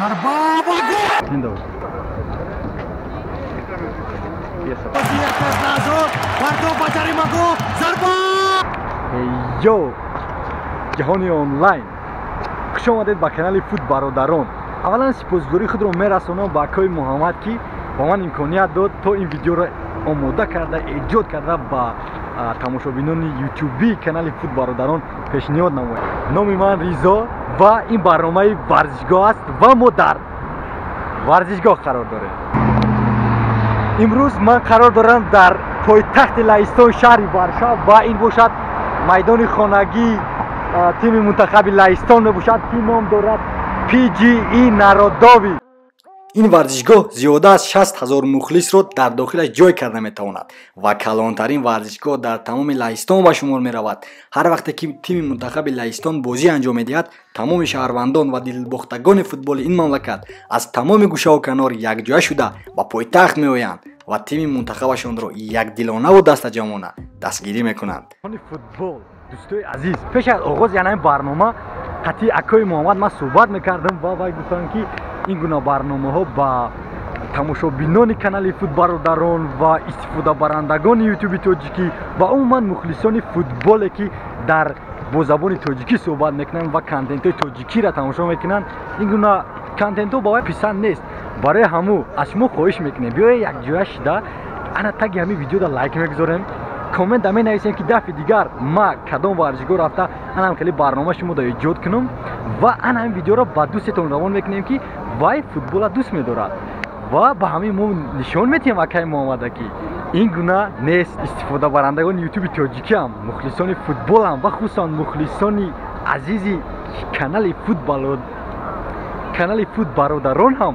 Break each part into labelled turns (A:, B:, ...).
A: Зарба ва гол!
B: Йо! Ҷаҳони онлайн! Хуш омадед ба канали Фут Бародарон. Аввалан сипосгузории худро мерасонам ба акои Муҳаммад, ки ба ман имконият дод то ин видеоро омода карда, эҷод карда ба тамошобинони ютубии канали Фут Бародарон пешниҳод намоям. Номи ман Ризо ва ин барномаи варзишгоҳ аст ва мо дар варзишгоҳ қарор дорем. Имрӯз ман қарор дорам дар пойтахти Лаҳистон, шаҳри Варшава, ва ин бошад майдони хонагии тими мунтахаби Лаҳистон мебошад, ки ном дорад PGE Народови.
C: Ин варзишгоҳ зиёда аз 60 ҳазор мухлисро дар дохилаш ҷой карда метавонад ва калонтарин варзишгоҳ дар тамоми Лаҳистон ба шумор меравад. Ҳар вақте ки тими мунтахаби Лаҳистон бозӣ анҷом медиҳад, тамоми шаҳрвандон ва дилбохтагони футболи ин мамлакат аз тамоми гӯшаву канор якҷоя шуда ба пойтахт меоянд ва тими мунтахабашонро якдилонаву дастаҷамъона дастгирӣ мекунанд.
B: Футбол, дӯстои азиз, пеш аз оғози ҳамин барнома қатъи акои Муҳаммад ман суҳбат мекардам ва вай гуфтанд, ки ин гуна барномаҳо ба тамошобинони канали Фут Бародарон ва истифодабарандагони ютуби тоҷикӣ ва умуман мухлисони футболе, ки дар бо забони тоҷикӣ суҳбат мекунанд ва контентҳои тоҷикиро тамошо мекунанд, ин гуна контентҳо ба вай писанд нест. Барои ҳаму аз шумо хоҳиш мекунем, биёед якҷоя шида ана таги ҳамин видеода лайк мегузорем, коммента менависем, ки дафъи дигар ма кадом варзишгоҳ рафта анам хеле барнома шумо да эҷод кунам ва ана ҳамин видеоро ба дӯстетон равон мекунем, ки вай футбола дӯст медорад ва ба ҳамин мо нишон метиҳем акай Муҳаммада, ки ин гуна нест. Истифодабарандагони ютуби тоҷикиам, мухлисони футболам ва хусусан мухлисони азизи канали Фут Бародарон ҳам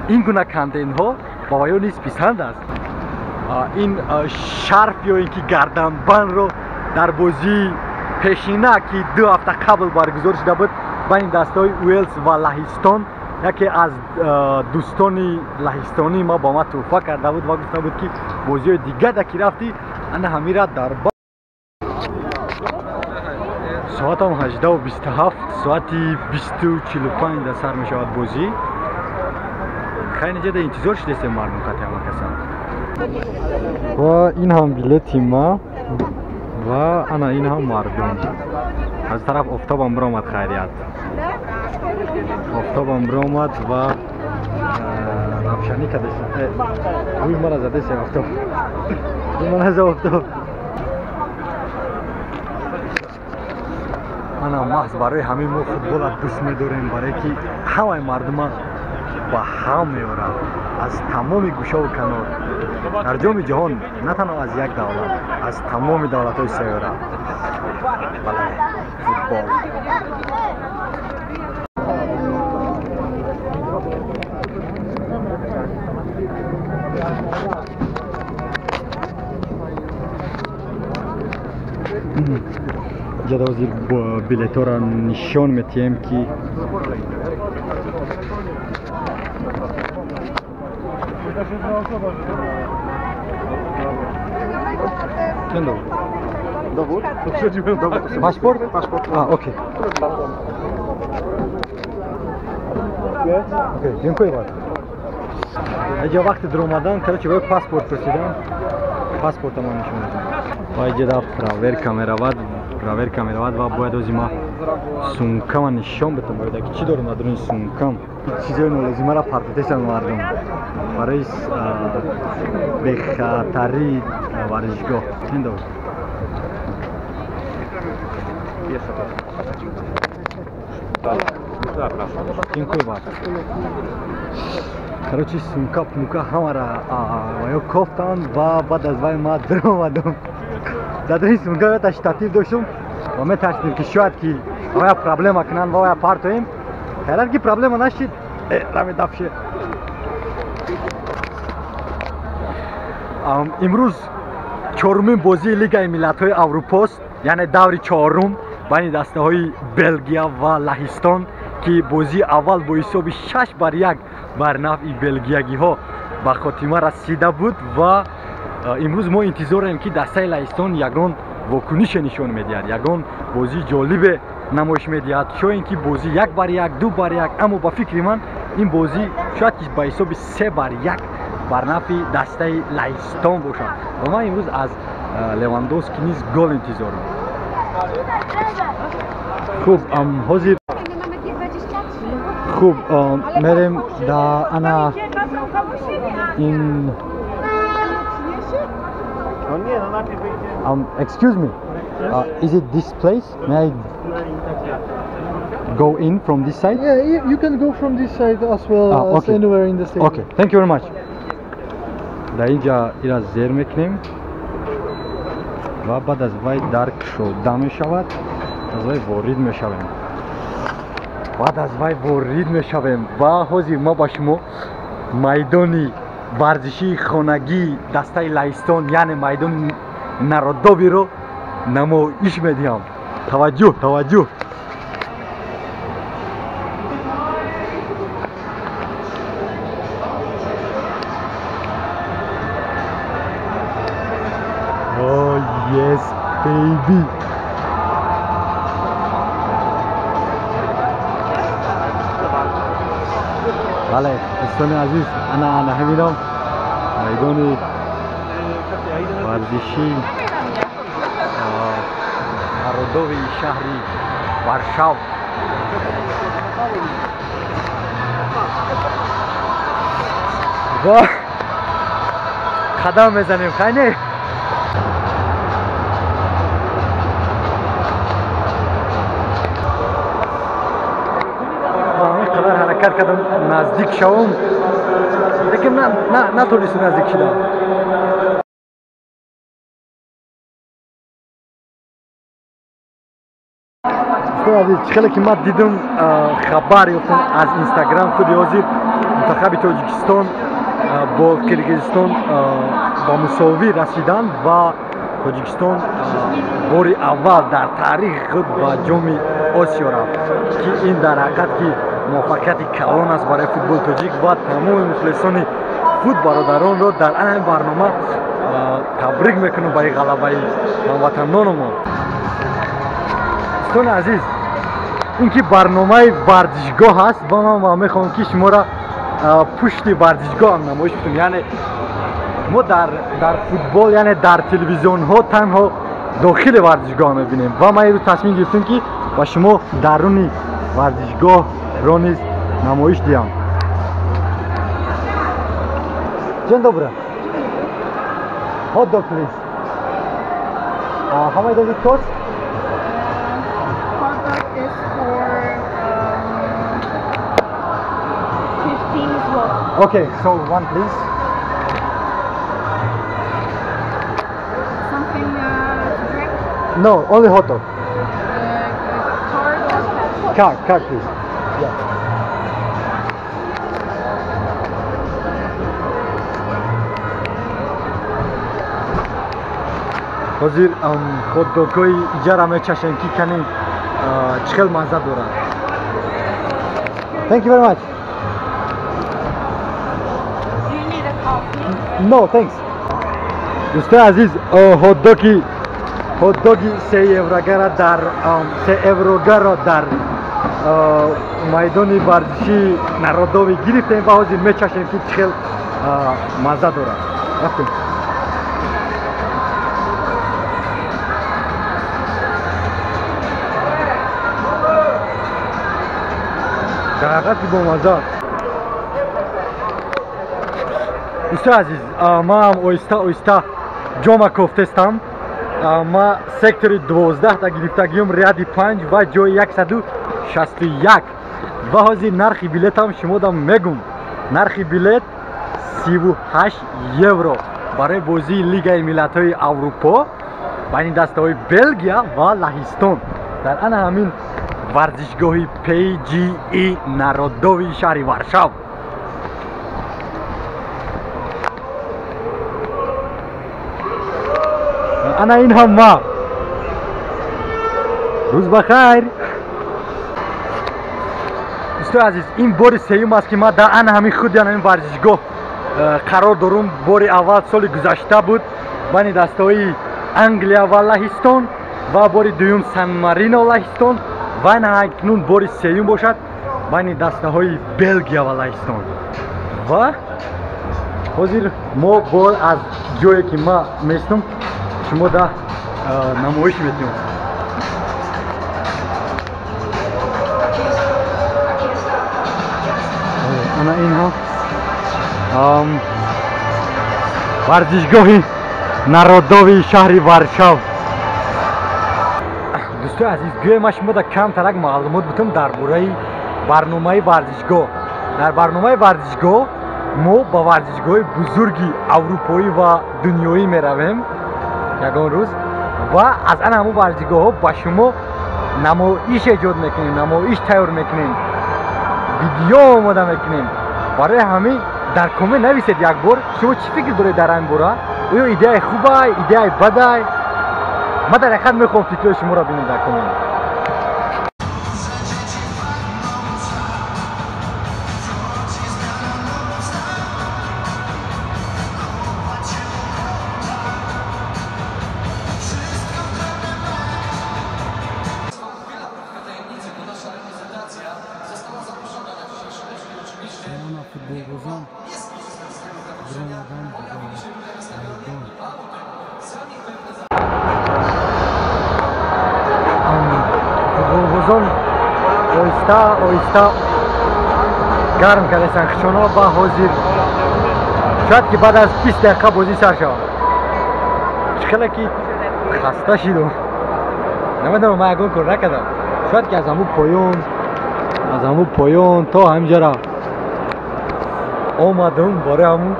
B: ин гуна контентҳо ба ваё низ писанд аст. Ин шарф ё ин ки гарданбандро дар бозии пешина, ки 2 ҳафта қабл баргузор шуда буд байни дастаҳои Уэлс ва Лаҳистон, яке аз дӯстони лаҳистонии ма ба ман тӯҳфа карда буд ва гуфта буд, ки бозиҳои дигар ки рафтӣ ана ҳамира дар соатам 18:27, соати 20:45 дар сар мешавад бозӣ. Хеле ҷода интизор шудастем мардум қатъи ҳама касан. Ва ин ҳам билети ма ва ана ин ҳам мардум. Аз тараф офтобам биромад, хайрият. Офтобам биромад ва равшанӣ кардест. Рӯи мара задест офтоб. Рӯи мара зад офтоб. Ана маҳз барои ҳамин мо футбола дӯст медорем, барое ки ҳамаи мардума ба ҳам меорад аз тамоми гӯшаву канор дар ҷоми ҷаҳон, на танҳо аз як давлат, аз тамоми давлатҳои сайёра. Бале, футбол. Ҷада ҳозир билетҳоро нишон метиҳем, ки Dzień dobry.
D: Dowód? Dowód.
B: Paszport?
D: Paszport.
B: A, okej. Okej, dziękuję bardzo. Иҷа вақти дуромадан, короче, бояд паспорт пурсидам. Паспорта ман нишон додам. Ва иҷа проверка меравад, проверка меравад ва бояд ози ма сумкама нишон битам, бояд ки чӣ дорам дар дуруни сумкам. Чизои нолозимаро партотесанд мардум барои бехатарии варзишгоҳ. Dzień dobry. Dziękuję bardzo. Короче, сумка пумка ҳамара ё кофтанд ва баъд аз вай ма дуромадам. Дар дуруни сумка ята штатив доштам ва метарсидем, ки шояд ки оя проблема кунанд ва оя партоем. Хайрат, ки проблема нашид. Рами дафше. Имрӯз чорумин бозии Лигаи миллатҳои Аврупост, яъне даври чорум байни дастаҳои Белгия ва Лаҳистон, ки бозии аввал бо ҳисоби 6-1 бар нафъи белгиягиҳо ба хотима расида буд ва имрӯз мо интизорем, ки дастаи Лаҳистон ягон вокунише нишон медиҳад, ягон бозии ҷолибе намоиш медиҳад. Шояд ки бозӣ 1-1, 2-1, аммо ба фикри ман ин бозӣ шояд ки ба ҳисоби 3-1 бар нафъи дастаи Лаҳистон бошад. Ва ман имрӯз аз Левандовски низ гол интизорам. Хуб, ҳозир хуб мерем да ана ин. Excuse me, is it this place? May I go in from this side?
A: Yeah, you can go from this side as well as
B: okay.
A: Anywhere in the stadium.
B: Okay, thank you very much. Да инҷа ира зер мекунем ва баъд аз вай дар кушода мешавад, аз вай ворид мешавем. Баъд аз вай ворид мешавем ва ҳозир ма ба шумо майдони варзишии хонагии дастаи Лаҳистон, яъне майдони Народовиро намоиш медиҳам. Таваҷҷӯҳ, таваҷҷӯҳ. Oh yes, baby. Бале, дӯстони азиз, ана ҳаминам майдони варзишии Народовии шаҳри Варшав. Ва қадам мезанем, хай не? Қадар ҳаракат кардам наздик шавам, лекин натонистам наздик шудам. Азиз, чӣ хеле ки ман дидам, хабар ёфтам аз Инстаграм, худи ҳозир мунтахаби Тоҷикистон бо Қирғизистон ба мусовӣ расиданд ва Тоҷикистон бори аввал дар таърихи худ ба ҷоми Осиё рафт, ки ин дар ҳақиқат ки муваффақияти калон аст барои футболи тоҷик ва тамоми мухлисони худ бародаронро дар ана барнома табрик мекунам ба ин ғалабаи ҳамватанонамон. Дӯстони азиз, ин ки барномаи варзишгоҳ аст ва ман мехоҳам ки шуморо пушти варзишгоҳам намоиш кунам. Яъне мо дар футбол, яъне дар телевизионҳо танҳо дохили варзишгоҳ мебинем ва ман имрӯз тасмим гирифтем ки ба шумо даруни варзишгоҳро низ намоиш диҳам. Dzień dobry. Hot dog, please. How much does it cost?
E: Hot dog is for 15 zloty.
B: Okay, so one please.
E: Something to drink?
B: No, only hot dog.
E: Card or cash?
B: Card, please. Yeah. ҳозир хот-догҳои иҷара мечашем ки кани чӣ хел мазза дорад. Thank you very much.
E: Do you need a coffee?
B: No, thanks. Дӯстони азиз, хот-доги 3 еврогаро дар майдони варзишии Народовӣ гирифтем ва ҳозир мечашем ки чӣ хел мазза дорад. Рафтем. Дар ҳақиқат бомазза. Дӯстони азиз, ман оҳиста оҳиста ҷома кофтестам. Ма сектори 12 та гирифтагиём, ряди 5 ва ҷои 161. Ва ҳозир нархи билетам шумодам мегум. Нархи билет 38 евро барои бозии Лигаи миллатҳои Аврупо байни дастаҳои Белгия ва Лаҳистон дар ана ҳамин варзишгоҳи PGE Народови шаҳри Варшав. Ана ин ҳам ма. Рӯз ба хайр. Дӯстони азиз, ин бори сеюм аст ки ман дар ана ҳамин худи ҳамин варзишгоҳ қарор дорум. Бори аввал соли гузашта буд байни дастаҳои Англия ва Лаҳистон ва бори дуюм Сан Марино Лаҳистон Ва акнун бори сеюм бошад байни дастаҳои Белгия ва Лаҳистон. Ва ҳозир мо бор аз ҷое ки ман местам шумо да намоиш метиҳем. Ана инҳо варзишгоҳи Народови шаҳри Варшав. Дӯстои азиз, гӯё ман шумо да камтарак маълумот бутам дар бораи барномаи варзишгоҳ. Дар барномаи варзишгоҳ мо ба варзишгоҳи бузурги аврупоӣ ва дунёӣ меравем ягон рӯз ва аз ана ҳамон варзишгоҳҳо ба шумо намоиш эҷод мекунем, намоиш тайёр мекунем, видео омода мекунем. Барои ҳамин дар коммент нависед як бор шумо чӣ фикр доред дар ин бора, оё идеяи хубай, идеяи бадай. Ман дар ҳақиқат мехоҳам фикрҳои шуморо бинам дар коммент. Футболбозон оҳиста оҳиста гарм кардастанд хишонҳо ва ҳозир шояд ки баъд аз 20 дақиқа бозӣ сар шавад. Чӣ хеле ки хаста шидам, намедонам, ман ягон кор накардам. Шояд ки аз ҳамун поён то ҳаминҷара омадам, барои ҳамун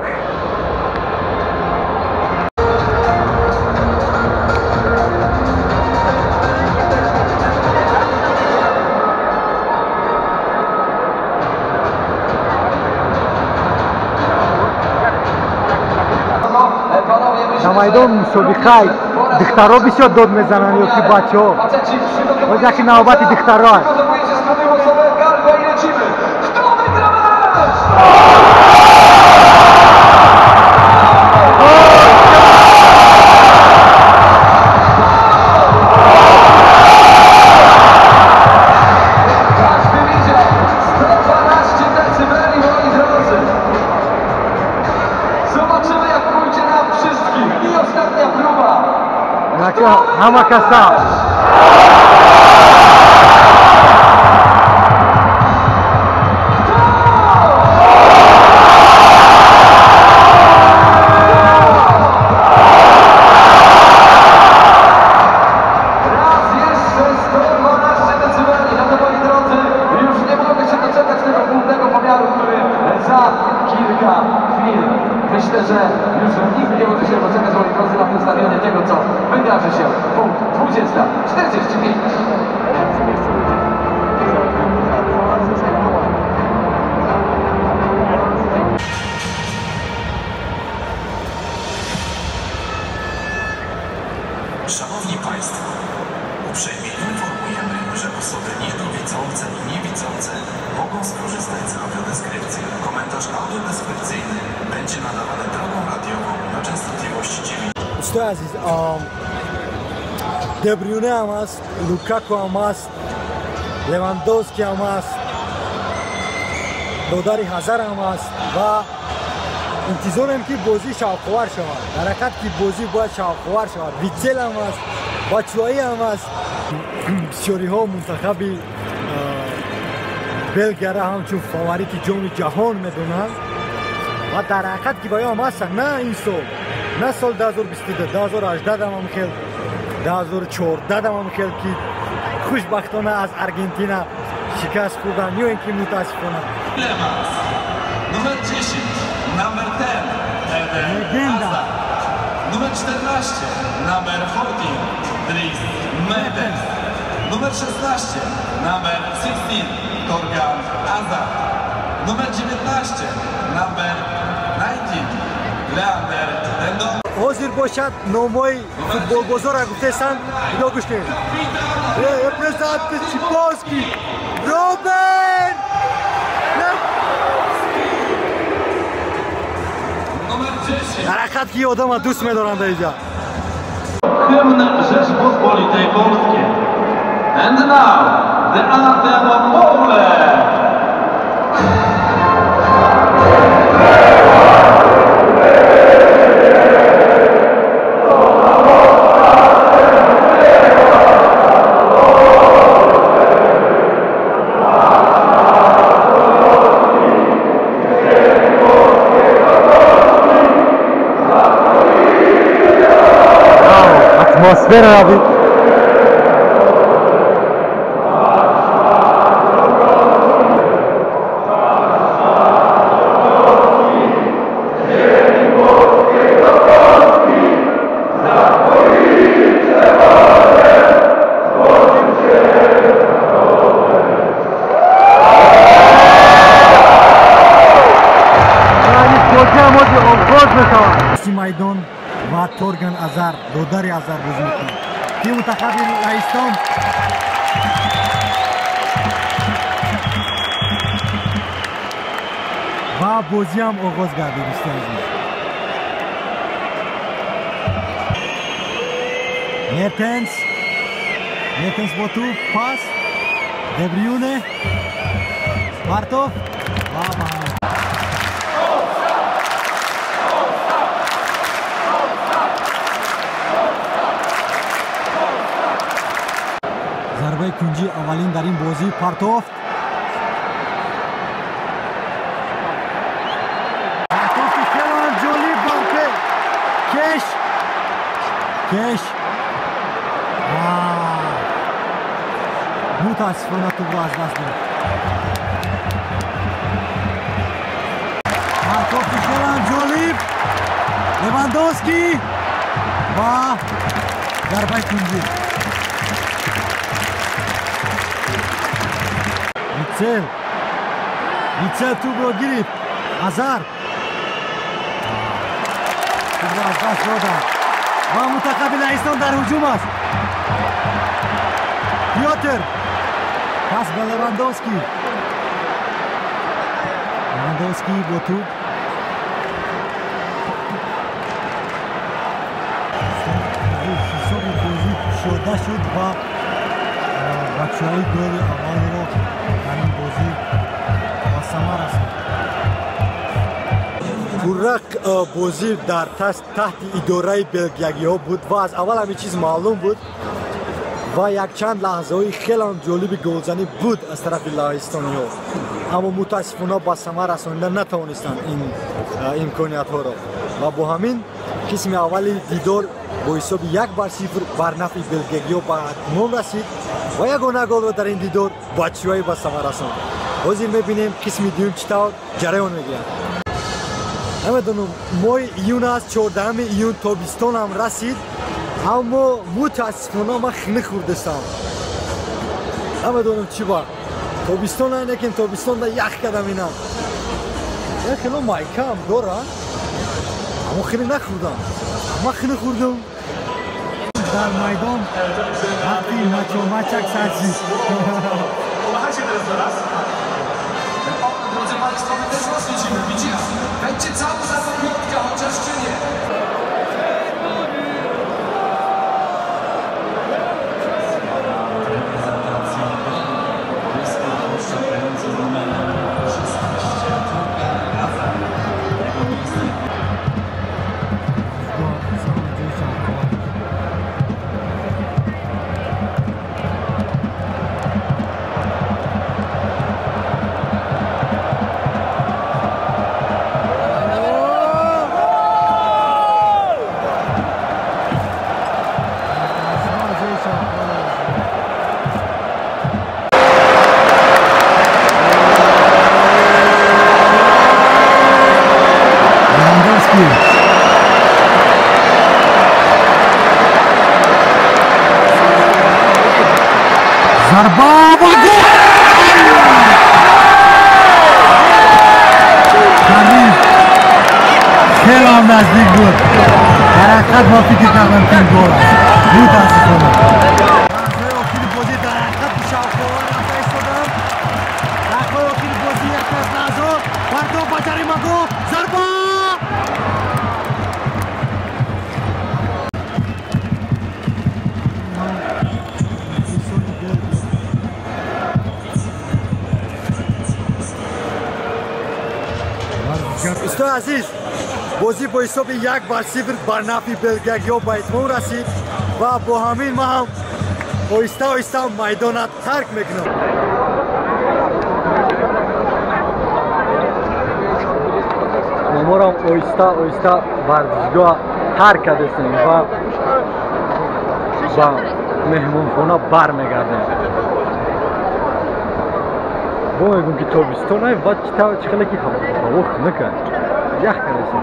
B: дар майдон мусобиқа духтаро бисёр дод мезананд ё ки бачаҳо. Боз яки навбати духтаро аст. Ҳама каса
F: Raz jeszcze 112 decybeli. No to moi drodzy, już nie mogę się doczekać tego głównego pomiaru, który za kilka chwil. Myślę, że już nikt nie może się doczekać, moi drodzy, na tym stadionie tego, co wydarzy się punkt 20:45.
G: Szanowni Państwo, uprzejmie informujemy, że osoby niedowidzące i niewidzące mogą skorzystać z audiodeskrypcji. Komentarz audiodeskrypcyjny będzie nadawany drogą radiową na częstotliwości 9.
B: Дӯстои азиз, Дебрюне ҳам аст, Лукаку ҳам аст, Левандовски ҳам аст, додари Ҳазар ҳам аст ва интизорем ки бозӣ шавқовар шавад. Дар ҳақиқат ки бозӣ бояд шавқовар шавад. Витсел ҳам аст, Бачуаи ҳам аст. Бисёриҳо мунтахаби Белгияро ҳамчун фаворити ҷоми ҷаҳон медонанд ва дар ҳақиқат ки ба ё ҳам ҳастанд, на ин сол, на сол 2022, 2018 ҳам хел, 2014 ҳам хел ки хушбахтона аз Аргентина шикаст хӯрданд ё ин ки мутаассифона.
G: Numer 10, numer 10, Eden Hazard. Numer 14, numer 14, Dries Mertens. Numer 16, numer 16, Torgan Hazard. Numer 19, numer 19, Leander Dendon.
B: Ҳозир бошад номҳои футболбозорро гуфтесанд, ино гӯш кунед. Репрезентанти Чиповски, Робен!
G: Numer 10.
B: Дар ҳақиқат ки одама дӯст медоранд инҷа.
F: Hymn Rzeczpospolitej Polskiej. And now, Det andra målet!
B: Atmosfera abi. Майдон ва Торган Азар, додари Азар бозӣ мекунад. Тими мунтахаби Лаҳистон ва бозиам оғоз гардид, дӯстони азиз. Мертенс, Мертенс бо туп, пас, Де Брюйне, Бартов ва зарбаи кунҷии аввалин дар ин бозӣ партофт. Партофти хеле ҷолиб бар кеш. Кеш. Мутаассифона тӯбро аз даст дод. Партофти хеле ҷолиб. Левандовски ва зарбаи кунҷӣ. Витсел. Витсел тӯбро гирифт. Азар. Тӯбро аз даст доданд. Ва мунтахаби Лаҳистон дар ҳуҷум аст. Пётр. Пас ба Левандовски. Левандовски бо тӯб. Ҳисоби бозӣ кушода шуд ва бачаҳои голи аввалро дар ин бозӣ ба самар расонд. Пурра бозӣ дар таҳти идораи белгиягиҳо буд ва аз аввал ҳамин чиз маълум буд ва якчанд лаҳзаҳои хеле ҷолиби голзанӣ буд аз тарафи лаҳистониҳо, аммо мутаассифона ба самар расонида натавонистанд ин имкониятҳоро ва бо ҳамин қисми аввали дидор бо ҳисоби 1-0 бар нафъи белгиягиҳо ба атмом расид ва ягона голро дар ин дидор Батшуаи ба самар расонд. Ҳозир мебинем қисми дуюм чӣ тавр ҷараён мегирад. Намедонам, моҳи июн аст, 14 июн, тобистон ҳам расид, аммо мутаассифона ман хинӣ хӯрдастам. Намедонам чӣ ба. Тобистон лекин тобистонда ях кардам инам. Як хело майкаам дорам, аммо хинӣ нахӯрдам. Ман хинӣ хӯрдам. Дар майдон вақти мачомачак сар шуд.
F: Drodzy Państwo, my też was widzimy. Widzimy. Wejdźcie cały za tą piątkę, chociaż czy nie.
B: Зарба ва гол! Қариб хеле ҳам наздик буд. Дар ҳақиқат ман фикр кардам, ки ин гол аст. Мутаассифона. Лаҳзаи охири бозӣ дар ҳақиқат шавқовар рафта истодам. Дақиқаи охири бозӣ яке аз лаҳзаҳо. Партов ба ҷаримагоҳ. Зарба!
C: Дӯстои азиз, бозӣ бо ҳисоби 1-0 бар нафъи белгиягиҳо ба итмом расид ва бо ҳамин ман ҳам оҳиста оҳиста майдона тарк мекунам.
B: Маморам оҳиста оҳиста варзишгоҳ тарк кардастем ва ба меҳмонхона бармегардем. Бо мегӯм ки тобистон ай ва чӣ хеле ки ҳаво хунук аст, ях кардастем.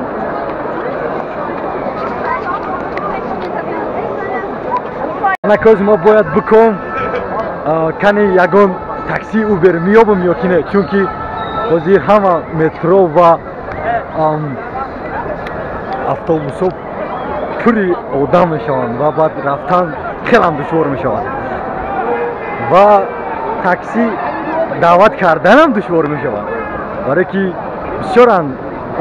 B: Анакоз мо бояд биком кани ягон такси Убер меёбам ё ки не, чунки ҳозир ҳама метро ва автобусҳо пури одам мешаванд ва баъд рафтан хелам душвор мешавад ва такси даъват карданам душвор мешавад, барое ки бисёранд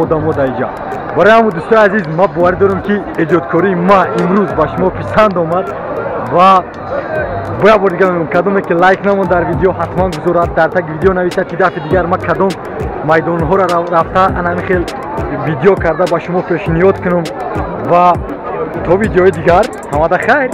B: одамо дар инҷа. Барои ҳамон, дӯстои азиз, ман боварӣ дорам ки эҷодкории ма имрӯз ба шумо писанд омад ва бояд бор дигар мегӯям, кадоме ки лайк намонд дар видео, ҳатман гузорад, дар таги видео нависад ки дафъи дигар ман кадом майдонҳоро рафта анами хел видео карда ба шумо пешниҳод кунам. Ва то видеои дигар, ҳамада хайр.